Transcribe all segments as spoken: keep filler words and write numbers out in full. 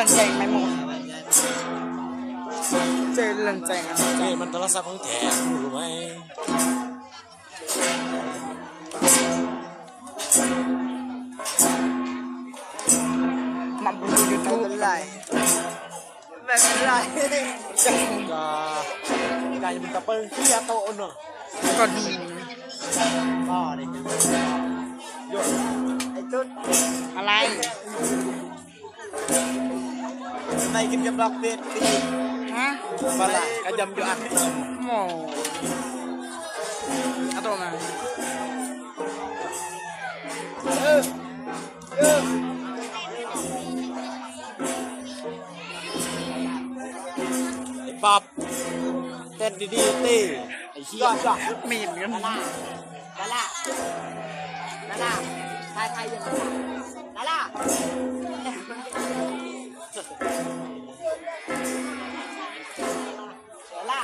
Lenceng mai mo. Cek lenceng. Oke, man tala sapang teh dulu mai. Mak bulu YouTube. Belai. Belai. Ka, ka yang tapal dia atau ono? Kau di. Oh, deh. Yo. Itu. Alai. Naikin ke blok pit. Hah? Bala, kajam jo ak. Mo. Atau na. Pap. Tet di di ti. Iya, iya. Min kan. Lala. Lala. Hai, hai, ya. Lala. Lala.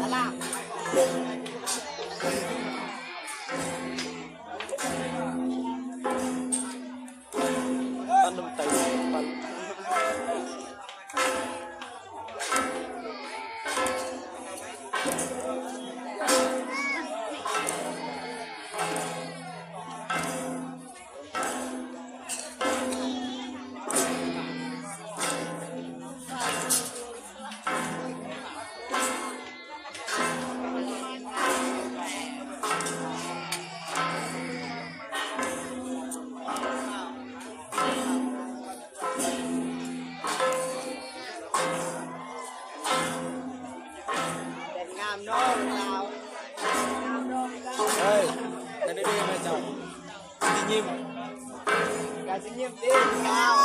Lala. Tanam tai depan. Hei, tadi dia macam. Sinyim. Ka sinyim, eh, kau.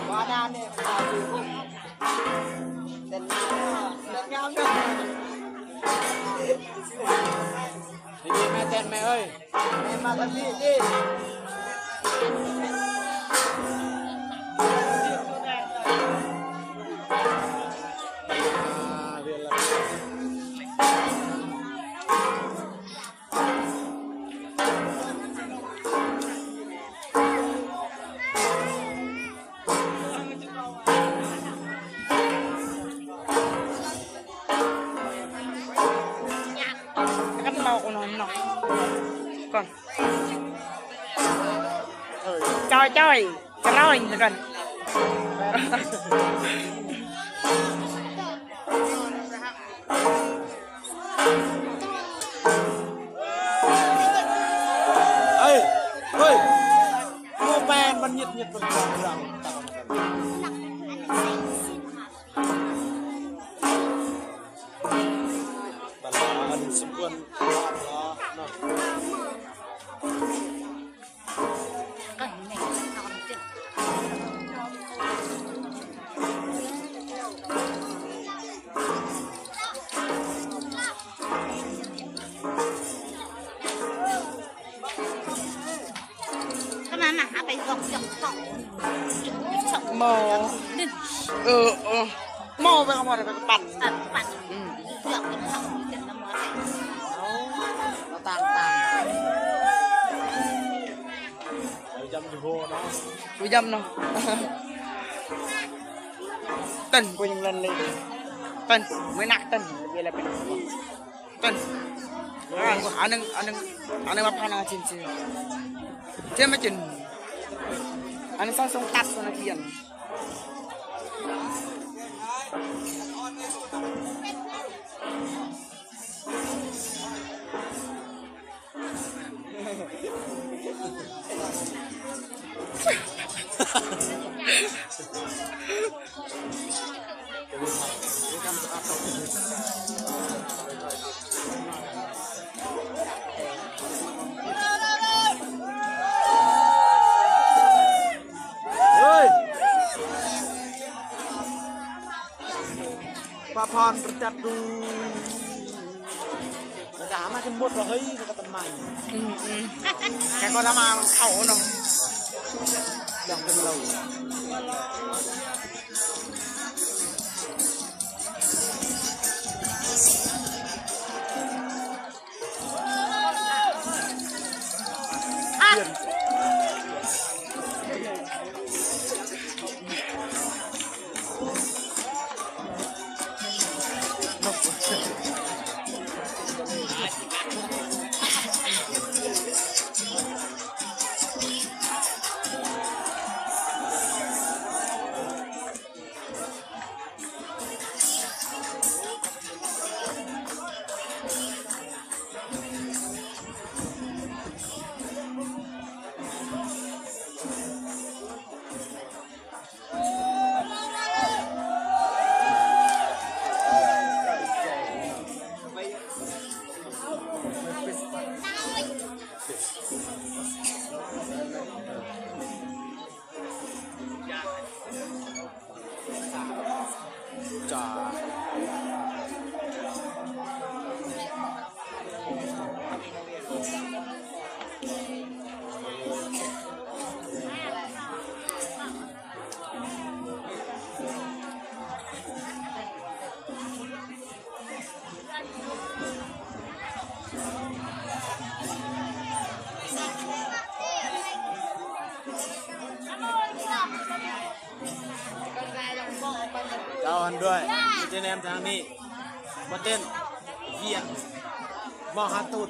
Mana ni, kau. Dan, dan kau. Ini meten me, oi. Memang lebih, eh. Ah, biar lah. Kan mau ko nono. Kon. Coy, coy. Keroi, kan. Hei, hei. Mau pen menyit-nyit berbilang. Balaan sebuah. Nah. Kenapa? Apa itu? Mau. Din. Eh, eh. Mau, mau, mau, mau, pan. Pan, pan. Hmm. Iya, pan. Tang, tang. Dua jam juga, no? Dua jam, no? Tan, kuning lan lagi. Tan, menak tan. Dia lah pen. Tan. Ah, aneng, aneng, aneng apa nang cin cin? Dia macam. Aneng sang song tat sana kian. Woi. Papan bercatu. Kata ama jembut lah, hei, kata teman. Mm-mm. Kayak kau nama kau, no. Tau han duwai. Ite nem tang ni. Maten. Via. Mau hatut.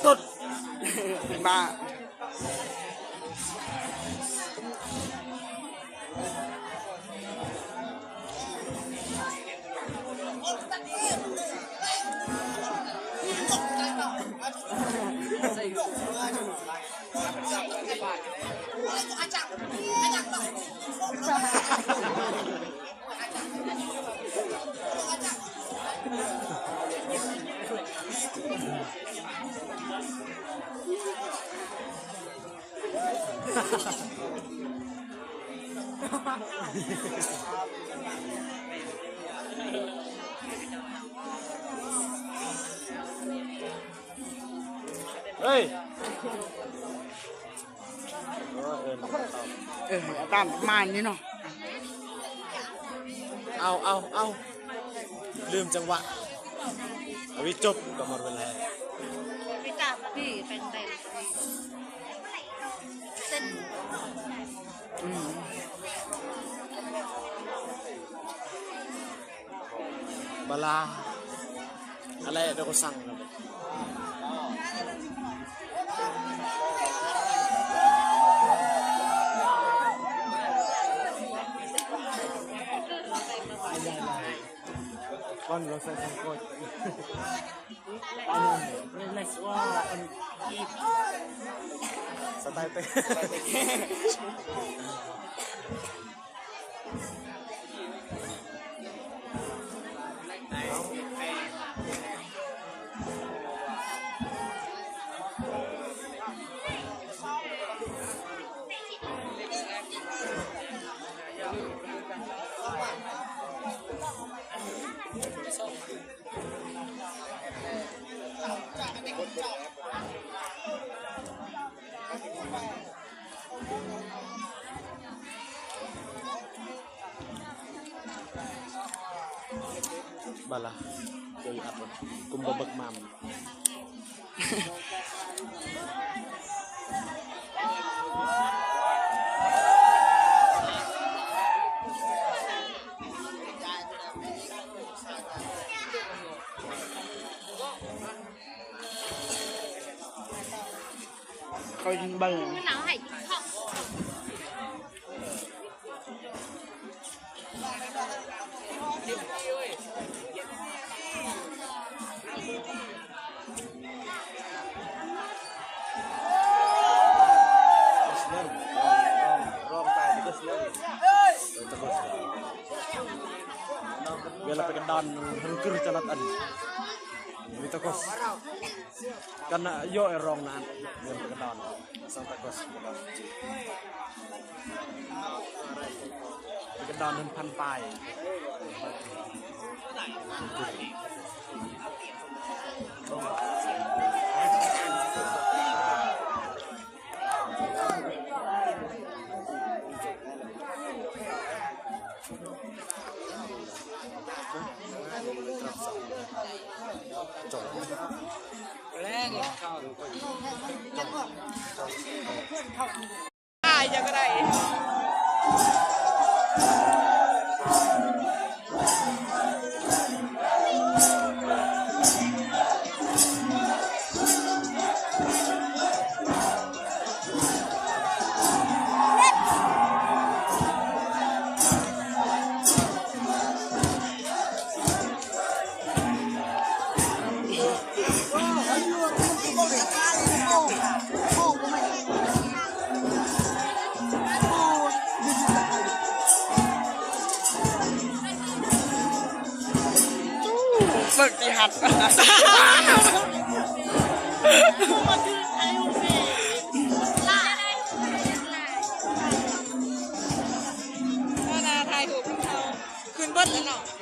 Tut. Ba. Hei. Eh, atan man ni no. Au, au, au. Lum cengwa. Awi cop kamar bela. Pita, pi, pengpeng. Sen. Hmm. Bala. Ala ya doko sang. Kon lo sa sangkot. Next one. Sa tayo tayo. Bala. Jai apa? Kumbabak mam. Kau jin bal. Bela pekedan hengkir calat an. Wi takos. Kan, eh, yo erong nan. Yang pekedan. Sang takos. Pekedan nan pan pai. Bertihat. Mana hai hu. Kun bot ano.